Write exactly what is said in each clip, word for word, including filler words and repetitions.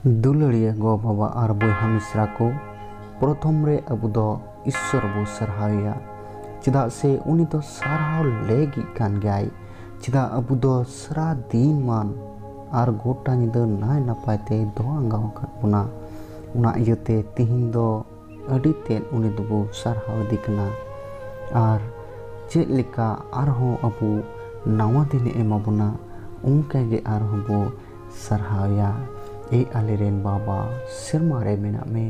ᱫᱩᱞᱟᱹᱲᱤᱭᱟᱹ ᱜᱚ ᱵᱟᱵᱟ ᱟᱨ ᱵᱚᱭᱦᱟ ᱢᱤᱥᱨᱟ ᱠᱚ, ᱯᱨᱚᱛᱷᱚᱢ ᱨᱮ ᱟᱵᱚ ᱫᱚ ᱤᱥᱥᱚᱨ ᱵᱚ ᱥᱟᱨᱦᱟᱣᱮᱭᱟ, ᱪᱮᱫᱟᱜ ᱥᱮ ᱩᱱᱤ ᱫᱚ ᱥᱟᱨᱦᱟᱣ ᱞᱟᱹᱜᱤᱫ ᱠᱟᱱ ᱜᱮᱭᱟᱭ᱾ ᱪᱮᱫᱟᱜ ᱟᱵᱚ ᱫᱚ ᱥᱟᱨᱟ ᱫᱤᱱ ᱢᱟᱱ ᱟᱨ ᱜᱚᱴᱟ ᱧᱤᱫᱟᱹ ᱱᱟᱭ ᱱᱟᱯᱟᱭ ᱛᱮ ᱫᱚᱦᱚ ᱟᱸᱜᱟᱣ ᱟᱠᱟᱫ ᱵᱚᱱᱟ᱾ ᱚᱱᱟ ᱤᱭᱟᱹᱛᱮ ᱛᱤᱦᱤᱧ ᱫᱚ ᱟᱹᱰᱤ ᱛᱮᱫ ᱩᱱᱤ ᱫᱚᱵᱚ ᱥᱟᱨᱦᱟᱣ ᱮᱫᱮ ᱠᱟᱱᱟ᱾ ᱟᱨ ᱪᱮᱫ ᱞᱮᱠᱟ ᱟᱨᱦᱚᱸ ᱟᱵᱚ ᱱᱟᱣᱟ ᱫᱤᱱᱮ ᱮᱢᱟ ᱵᱚᱱᱟ, ᱚᱱᱠᱟ ᱜᱮ ᱟᱨᱦᱚᱸ ᱵᱚ ᱥᱟᱨᱦᱟᱣᱮᱭᱟ᱾ ᱮᱭ ᱟᱞᱮᱨᱮᱱ ᱵᱟᱵᱟ, ᱥᱮᱨᱢᱟ ᱨᱮ ᱢᱮᱱᱟᱜ ᱢᱮ,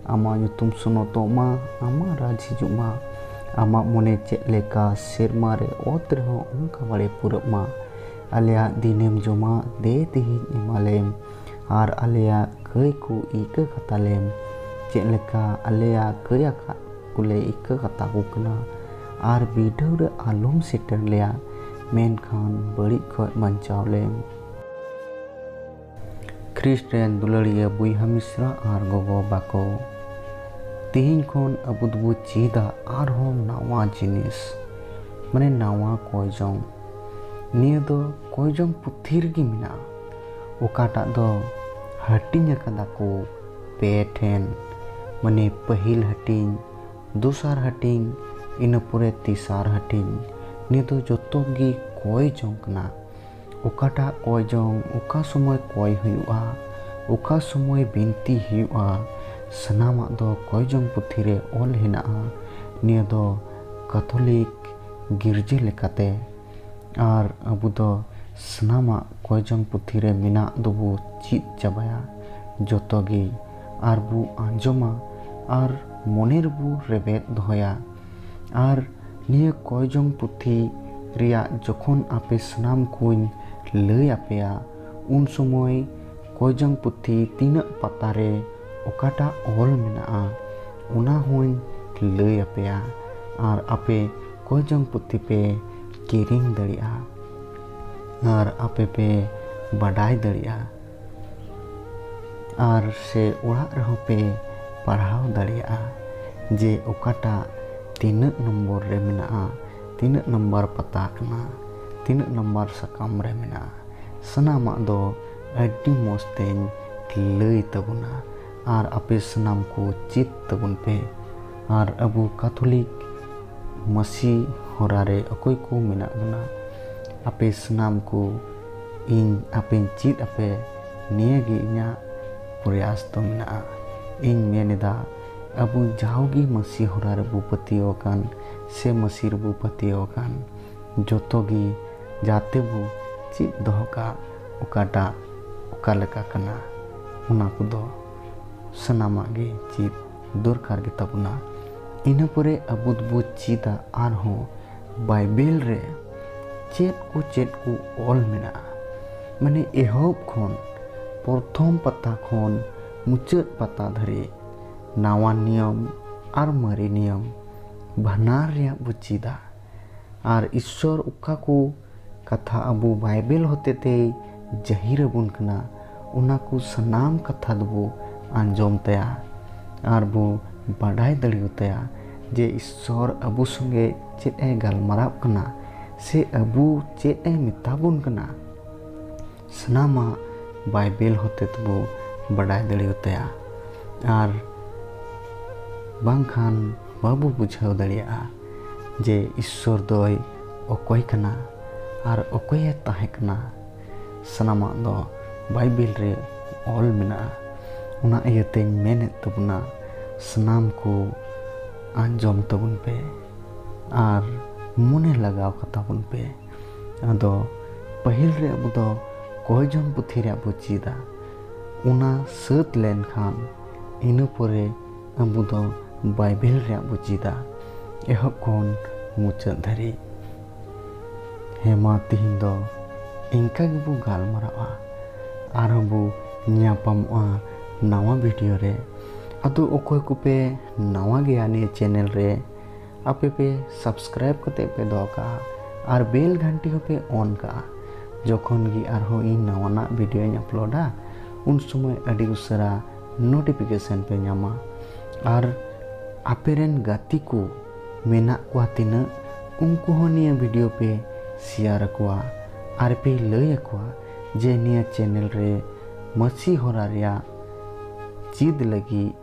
ᱟᱢᱟᱜ ᱧᱩᱛᱩᱢ ᱥᱚᱱᱚᱛᱚᱜ ᱢᱟ, ᱟᱢᱟᱜ ᱨᱟᱡᱽ ᱦᱤᱡᱩᱜ ᱢᱟ, ᱟᱢᱟᱜ ᱢᱚᱱᱮ ᱪᱮᱫ ᱞᱮᱠᱟ ᱥᱮᱨᱢᱟ ᱨᱮ ᱚᱛ ᱨᱮᱦᱚᱸ ᱚᱱᱠᱟ ᱵᱟᱲᱮ ᱯᱩᱨᱟᱹᱜ ᱢᱟ᱾ ᱟᱞᱮᱭᱟᱜ ᱫᱤᱱᱮᱢ ᱡᱚᱢᱟᱜ ᱫᱮ ᱛᱮᱦᱮᱧ ᱮᱢᱟᱞᱮᱢ, ᱟᱨ ᱟᱞᱮᱭᱟᱜ ᱠᱟᱹᱭ ᱠᱚ ᱤᱠᱟᱹ ᱠᱟᱛᱟᱞᱮᱢ, ᱪᱮᱫ ᱞᱮᱠᱟ ᱟᱞᱮᱭᱟᱜ ᱠᱟᱹᱭ ᱟᱠᱟᱫ ᱠᱚᱞᱮ ᱤᱠᱟᱹ ᱠᱟᱛᱟ ᱠᱚ ᱠᱟᱱᱟ᱾ ᱟᱨ ᱵᱤᱰᱟᱹᱣ ᱨᱮ ᱟᱞᱚᱢ ᱥᱮᱴᱮᱨ ᱞᱮᱭᱟ, ᱢᱮᱱᱠᱷᱟᱱ ᱵᱟᱹᱲᱤᱡ ᱠᱷᱚᱱ ᱵᱟᱧᱪᱟᱣ ᱞᱮᱢ᱾ ᱠᱷᱨᱤᱥᱴ ᱨᱮᱱ ᱫᱩᱞᱟᱹᱲᱤᱭᱟᱹ ᱵᱚᱭᱦᱟ ᱢᱤᱥᱨᱟ ᱟᱨ ᱜᱚᱜᱚ ᱵᱟᱵᱟ ᱠᱚ, ᱛᱮᱦᱮᱧ ᱠᱷᱚᱱ ᱟᱵᱚ ᱫᱚᱵᱚ ᱪᱮᱫᱟ ᱟᱨᱦᱚᱸ ᱱᱟᱣᱟ ᱡᱤᱱᱤᱥ, ᱢᱟᱱᱮ ᱱᱟᱣᱟ ᱠᱚᱭᱡᱚᱝ᱾ ᱱᱤᱭᱟᱹ ᱫᱚ ᱠᱚᱭᱡᱚᱝ ᱯᱩᱛᱷᱤ ᱨᱮᱜᱮ ᱢᱮᱱᱟᱜᱼᱟ, ᱚᱠᱟᱴᱟᱜ ᱫᱚ ᱦᱟᱹᱴᱤᱧ ᱟᱠᱟᱫᱟ ᱠᱚ ᱯᱮ ᱴᱷᱮᱱ, ᱢᱟᱱᱮ ᱯᱟᱹᱦᱤᱞ ᱦᱟᱹᱴᱤᱧ, ᱫᱚᱥᱟᱨ ᱦᱟᱹᱴᱤᱧ, ᱤᱱᱟᱹ ᱯᱚᱨᱮ ᱛᱮᱥᱟᱨ ᱦᱟᱹᱴᱤᱧ᱾ ᱱᱤᱭᱟᱹ ᱫᱚ ᱡᱚᱛᱚ ᱜᱮ ᱠᱚᱭ ᱡᱚᱝ ᱠᱟᱱᱟ᱾ ᱚᱠᱟᱴᱟᱜ ᱠᱚᱭ ᱡᱚᱝ, ᱚᱠᱟ ᱥᱚᱢᱚᱭ ᱠᱚᱭ ᱦᱩᱭᱩᱜᱼᱟ, ᱚᱠᱟ ᱥᱚᱢᱚᱭ ᱵᱤᱱᱛᱤ ᱦᱩᱭᱩᱜᱼᱟ, ᱥᱟᱱᱟᱢᱟᱜ ᱫᱚ ᱠᱚᱭ ᱡᱚᱝ ᱯᱩᱛᱷᱤ ᱨᱮ ᱚᱞ ᱦᱮᱱᱟᱜᱼᱟ᱾ ᱱᱤᱭᱟᱹ ᱫᱚ ᱠᱟᱛᱷᱚᱞᱤᱠ ᱜᱤᱨᱡᱟᱹ ᱞᱮᱠᱟᱛᱮ᱾ ᱟᱨ ᱟᱵᱚ ᱫᱚ ᱥᱟᱱᱟᱢᱟᱜ ᱠᱚᱭ ᱡᱚᱝ ᱯᱩᱛᱷᱤ ᱨᱮ ᱢᱮᱱᱟᱜ ᱫᱚᱵᱚ ᱪᱮᱫ ᱪᱟᱵᱟᱭᱟ ᱡᱚᱛᱚ ᱜᱮ, ᱟᱨ ᱵᱚ ᱟᱸᱡᱚᱢᱟ ᱟᱨ ᱢᱚᱱᱮ ᱨᱮᱵᱚ ᱨᱮᱵᱮᱫ ᱫᱚᱦᱚᱭᱟ᱾ ᱟᱨ ᱱᱤᱭᱟᱹ ᱠᱚᱭ ᱡᱚᱝ ᱯᱩᱛᱷᱤ ᱨᱮᱭᱟᱜ ᱡᱚᱠᱷᱚᱱ ᱟᱯᱮ ᱥᱟᱱᱟᱢ ᱠᱚᱧ ᱞᱟᱹᱭ ᱟᱯᱮᱭᱟ, ᱩᱱ ᱥᱚᱢᱚᱭ ᱠᱚᱭ ᱡᱚᱝ ᱯᱩᱛᱷᱤ ᱛᱤᱱᱟᱹᱜ ᱯᱟᱛᱟ ᱨᱮ ᱚᱠᱟᱴᱟᱜ ᱚᱞ ᱢᱮᱱᱟᱜᱼᱟ, ᱚᱱᱟ ᱦᱚᱸᱧ ᱞᱟᱹᱭ ᱟᱯᱮᱭᱟ᱾ ᱟᱨ ᱟᱯᱮ ᱠᱚᱭ ᱡᱚᱝ ᱯᱩᱛᱷᱤ ᱯᱮ ᱠᱤᱨᱤᱧ ᱫᱟᱲᱮᱭᱟᱜᱼᱟ ᱟᱨ ᱟᱯᱮ ᱯᱮ ᱵᱟᱰᱟᱭ ᱫᱟᱲᱮᱭᱟᱜᱼᱟ᱾ ᱟᱨ ᱥᱮ ᱚᱲᱟᱜ ᱨᱮᱦᱚᱸ ᱯᱮ ᱯᱟᱲᱦᱟᱣ ᱫᱟᱲᱮᱭᱟᱜᱼᱟ ᱡᱮ ᱚᱠᱟᱴᱟᱜ ᱛᱤᱱᱟᱹᱜ ᱱᱚᱢᱵᱚᱨ ᱨᱮ ᱢᱮᱱᱟᱜᱼᱟ, ᱛᱤᱱᱟᱹᱜ ᱱᱟᱢᱵᱟᱨ ᱯᱟᱛᱟ ᱠᱟᱱᱟ, ᱛᱤᱱᱟᱹᱜ ᱱᱟᱢᱵᱟᱨ ᱥᱟᱠᱟᱢ ᱨᱮ ᱢᱮᱱᱟᱜᱼᱟ᱾ ᱥᱟᱱᱟᱢᱟᱜ ᱫᱚ ᱟᱹᱰᱤ ᱢᱚᱡᱽ ᱛᱮᱧ ᱞᱟᱹᱭ ᱛᱟᱵᱚᱱᱟ ᱟᱨ ᱟᱯᱮ ᱥᱟᱱᱟᱢ ᱠᱚ ᱪᱮᱫ ᱛᱟᱵᱚᱱ ᱯᱮ᱾ ᱟᱨ ᱟᱵᱚ ᱠᱟᱛᱷᱚᱞᱤᱠ ᱢᱟᱹᱥᱤ ᱦᱚᱨᱟ ᱨᱮ ᱚᱠᱚᱭ ᱠᱚ ᱢᱮᱱᱟᱜ ᱵᱚᱱᱟ, ᱟᱯᱮ ᱥᱟᱱᱟᱢ ᱠᱚ ᱤᱧ ᱟᱯᱮᱧ ᱪᱮᱫ ᱟᱯᱮ, ᱱᱤᱭᱟᱹ ᱜᱮ ᱤᱧᱟᱹᱜ ᱯᱨᱚᱭᱟᱥ ᱫᱚ ᱢᱮᱱᱟᱜᱼᱟ᱾ ᱤᱧ ᱢᱮᱱ ᱮᱫᱟ, ᱟᱵᱚ ᱡᱟᱣᱜᱮ ᱢᱟᱹᱥᱤ ᱦᱚᱨᱟ ᱨᱮᱵᱚ ᱯᱟᱹᱛᱭᱟᱹᱣ ᱟᱠᱟᱱ ᱥᱮ ᱢᱟᱹᱥᱤ ᱨᱮᱵᱚ ᱯᱟᱹᱛᱭᱟᱹᱣ ᱟᱠᱟᱱ, ᱡᱚᱛᱚ ᱜᱮ ᱡᱟᱛᱮ ᱵᱚ ᱪᱮᱫ ᱫᱚᱦᱚ ᱠᱟᱜ, ᱚᱠᱟᱴᱟᱜ ᱚᱠᱟ ᱞᱮᱠᱟ ᱠᱟᱱᱟ, ᱚᱱᱟ ᱠᱚᱫᱚ ᱥᱟᱱᱟᱢᱟᱜ ᱜᱮ ᱪᱮᱫ ᱫᱚᱨᱠᱟᱨ ᱜᱮ ᱛᱟᱵᱚᱱᱟ᱾ ᱤᱱᱟᱹ ᱯᱚᱨᱮ ᱟᱵᱚ ᱫᱚᱵᱚ ᱪᱮᱫᱟ ᱟᱨᱦᱚᱸ ᱵᱟᱭᱵᱮᱞ ᱨᱮ ᱪᱮᱫ ᱠᱚ ᱪᱮᱫ ᱠᱚ ᱚᱞ ᱢᱮᱱᱟᱜᱼᱟ, ᱢᱟᱱᱮ ᱮᱦᱚᱵ ᱠᱷᱚᱱ, ᱯᱨᱚᱛᱷᱚᱢ ᱯᱟᱛᱟ ᱠᱷᱚᱱ ᱢᱩᱪᱟᱹᱫ ᱯᱟᱛᱟ ᱫᱷᱟᱹᱨᱤᱡ ᱱᱟᱣᱟ ᱱᱤᱭᱚᱢ ᱟᱨ ᱢᱟᱨᱮ ᱱᱤᱭᱚᱢ ᱵᱟᱱᱟᱨ ᱨᱮᱭᱟᱜ ᱵᱚ ᱪᱮᱫᱟ᱾ ᱟᱨ ᱤᱥᱥᱚᱨ ᱚᱠᱟ ᱠᱚ ᱠᱟᱛᱷᱟ ᱟᱵᱚ ᱵᱟᱭᱵᱮᱞ ᱦᱚᱛᱮᱛᱮᱭ ᱡᱟᱹᱦᱤᱨ ᱟᱵᱚᱱ ᱠᱟᱱᱟ, ᱚᱱᱟ ᱠᱚ ᱥᱟᱱᱟᱢ ᱠᱟᱛᱷᱟ ᱫᱚᱵᱚ ᱟᱸᱡᱚᱢ ᱛᱟᱭᱟ ᱟᱨ ᱵᱚ ᱵᱟᱰᱟᱭ ᱫᱟᱲᱮᱭᱟᱛᱟᱭᱟ ᱡᱮ ᱤᱥᱥᱚᱨ ᱟᱵᱚ ᱥᱚᱸᱜᱮ ᱪᱮᱫ ᱮ ᱜᱟᱞᱢᱟᱨᱟᱣ ᱠᱟᱱᱟ ᱥᱮ ᱟᱵᱚ ᱪᱮᱫ ᱮ ᱢᱮᱛᱟ ᱵᱚᱱ ᱠᱟᱱᱟ᱾ ᱥᱟᱱᱟᱢᱟᱜ ᱵᱟᱭᱵᱮᱞ ᱦᱚᱛᱮ ᱛᱮᱵᱚ ᱵᱟᱰᱟᱭ ᱫᱟᱲᱮᱭᱟᱛᱟᱭᱟ᱾ ᱟᱨ ᱵᱟᱝᱠᱷᱟᱱ ᱵᱟᱵᱚ ᱵᱩᱡᱷᱟᱹᱣ ᱫᱟᱲᱮᱭᱟᱜᱼᱟ ᱡᱮ ᱤᱥᱥᱚᱨ ᱫᱚᱭ ᱚᱠᱚᱭ ᱠᱟᱱᱟ ᱟᱨ ᱚᱠᱚᱭᱮ ᱛᱟᱦᱮᱸ ᱠᱟᱱᱟ᱾ ᱥᱟᱱᱟᱢᱟᱜ ᱫᱚ ᱵᱟᱭᱵᱮᱞ ᱨᱮ ᱚᱞ ᱢᱮᱱᱟᱜᱼᱟ᱾ ᱚᱱᱟ ᱤᱭᱟᱹᱛᱮᱧ ᱢᱮᱱᱮᱫ ᱛᱟᱵᱚᱱᱟ, ᱥᱟᱱᱟᱢ ᱠᱚ ᱟᱸᱡᱚᱢ ᱛᱟᱵᱚᱱ ᱯᱮ ᱟᱨ ᱢᱚᱱᱮ ᱞᱟᱜᱟᱣ ᱠᱟᱛᱟ ᱵᱚᱱ ᱯᱮ᱾ ᱟᱫᱚ ᱯᱟᱹᱦᱤᱞ ᱨᱮ ᱟᱵᱚ ᱫᱚ ᱠᱚᱭ ᱡᱚᱱ ᱯᱩᱛᱷᱤ ᱨᱮᱭᱟᱜ ᱵᱚ ᱪᱮᱫᱟ, ᱚᱱᱟ ᱥᱟᱹᱛ ᱞᱮᱱᱠᱷᱟᱱ ᱤᱱᱟᱹ ᱯᱚᱨᱮ ᱟᱵᱚ ᱫᱚ ᱵᱟᱭᱵᱮᱞ ᱨᱮᱭᱟᱜ ᱵᱚ ᱪᱮᱫᱟ, ᱮᱦᱚᱵ ᱠᱷᱚᱱ ᱢᱩᱪᱟᱹᱫ ᱫᱷᱟᱹᱨᱤᱡ᱾ ᱦᱮᱸ ᱢᱟ, ᱛᱤᱦᱤᱧ ᱫᱚ ᱤᱱᱠᱟ ᱜᱮᱵᱚ ᱜᱟᱞᱢᱟᱨᱟᱜᱼᱟ, ᱟᱨᱦᱚᱸ ᱵᱚ ᱧᱟᱯᱟᱢᱚᱜᱼᱟ ᱱᱟᱣᱟ ᱵᱷᱤᱰᱤᱭᱳ ᱨᱮ᱾ ᱟᱫᱚ ᱚᱠᱚᱭ ᱠᱚᱯᱮ ᱱᱟᱣᱟ ᱜᱮᱭᱟ ᱱᱤᱭᱟᱹ ᱪᱮᱱᱮᱞ ᱨᱮ, ᱟᱯᱮ ᱯᱮ ᱥᱟᱵᱥᱠᱨᱟᱭᱤᱵ ᱠᱟᱛᱮ ᱯᱮ ᱫᱚᱦᱚ ᱠᱟᱜᱼᱟ ᱟᱨ ᱵᱮᱞ ᱜᱷᱟᱱᱴᱤ ᱦᱚᱸᱯᱮ ᱚᱱ ᱠᱟᱜᱼᱟ᱾ ᱡᱚᱠᱷᱚᱱ ᱜᱮ ᱟᱨᱦᱚᱸ ᱤᱧ ᱱᱟᱣᱟᱱᱟᱜ ᱵᱷᱤᱰᱤᱭᱳᱧ ᱟᱯᱞᱳᱰᱟ, ᱩᱱ ᱥᱚᱢᱚᱭ ᱟᱹᱰᱤ ᱩᱥᱟᱹᱨᱟ ᱱᱳᱴᱤᱯᱷᱤᱠᱮᱥᱚᱱ ᱯᱮ ᱧᱟᱢᱟ᱾ ᱟᱨ ᱟᱯᱮ ᱨᱮᱱ ᱜᱟᱛᱮ ᱠᱚ ᱢᱮᱱᱟᱜ ᱠᱚᱣᱟ ᱛᱤᱱᱟᱹᱜ, ᱩᱱᱠᱩ ᱦᱚᱸ ᱱᱤᱭᱟᱹ ᱵᱷᱤᱰᱤᱭᱳ ᱯᱮ ᱥᱮᱭᱟᱨ ᱟᱠᱚᱣᱟ ᱟᱨ ᱯᱮ ᱞᱟᱹᱭ ᱟᱠᱚᱣᱟ ᱡᱮ ᱱᱤᱭᱟᱹ ᱪᱮᱱᱮᱞ ᱨᱮ ᱢᱟᱹᱥᱤ ᱦᱚᱨᱟ ᱨᱮᱭᱟᱜ ᱪᱮᱫ ᱞᱟᱹᱜᱤᱫ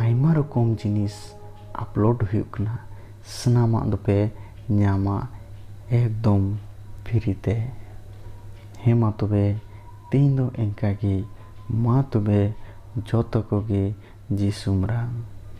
ᱟᱭᱢᱟ ᱨᱚᱠᱚᱢ ᱡᱤᱱᱤᱥ ᱟᱯᱞᱳᱰ ᱦᱩᱭᱩᱜ ᱠᱟᱱᱟ᱾ ᱥᱟᱱᱟᱢᱟᱜ ᱫᱚᱯᱮ ᱧᱟᱢᱟ ᱮᱠᱫᱚᱢ ᱯᱷᱨᱤ ᱛᱮ᱾ ᱦᱮᱸ ᱢᱟ ᱛᱚᱵᱮ, ᱛᱮᱦᱮᱧ ᱫᱚ ᱮᱱᱠᱟ ᱜᱮ᱾ ᱢᱟ ᱛᱚᱵᱮ, ᱡᱚᱛᱚ ᱠᱚᱜᱮ ᱡᱤᱥᱩ ᱢᱟᱨᱟᱝ᱾